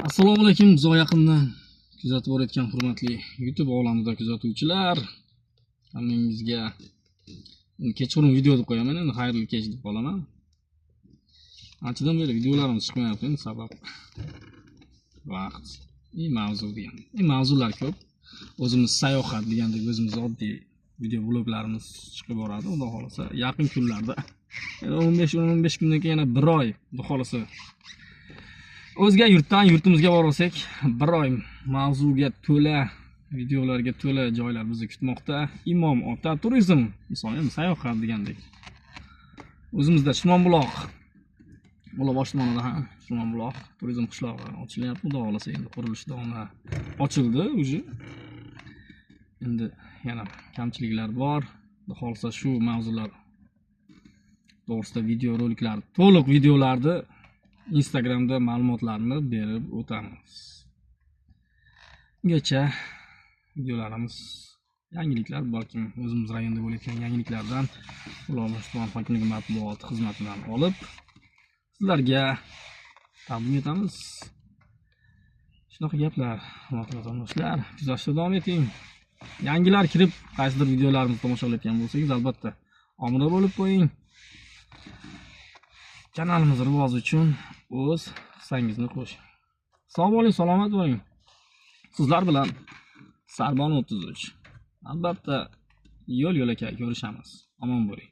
Assalomu alaykum, uzoq yaqindan kuzatib borayotgan hurmatli YouTube olamida kuzatuvchilar. Hammangizga kechqurun video deb qo'yaman, endi xayrli kech deb qolaman. Anchadan beri videolarimiz chiqmayapti, endi sabab vaqt, mavzu degan. Mavzular ko'p. O'zimiz sayohat degandek o'zimiz oddiy video bloglarimiz chiqib boradi, xudo xolasa yaqin kunlarda. 15 kundan keyin yana bir oy, xudo xolasa. O'zga yurtdan yurtimizga borsak, bir oy mavzuga to'la, videolarga to'la joylar bizni kutmoqda. Imom ota turizm, misol endi sayohat degandek. O'zimizda Chilmonbuloq, Ulobosh tumanida ham Chilmonbuloq turizm qishlog'i ochilyapti. Xudo xolasa endi qurilish davomi ochildi уже. Endi yana kamchiliklar bor. Xudo xolasa shu mavzular to'g'risida video roliklar, to'liq videolarni Instagramda ma'lumotlarni berib o'tamiz. Ungacha videolarimiz, yangiliklar, balkim o'zimiz rayonda bo'layotgan yangiliklardan Ulobosh tuman hokimligi matbuot xizmatidan olib sizlarga taqdim etamiz. Shunaqa gaplar, hurmatli vatandoshlar, kuzatishda davom eting. Yangilar kirib qaysidir videolarimizni tomosha qilayotgan bo'lsangiz, albatta obuna bo'lib qo'ying. Kanalimiz rivoji uchun o'z hissangizni qo'shing. Sog' bo'ling, salomat bo'ling. Sizlar bilan Sarbon 33. Albatta yo'l yo'lakay ko'rishamiz. Omon bo'ling.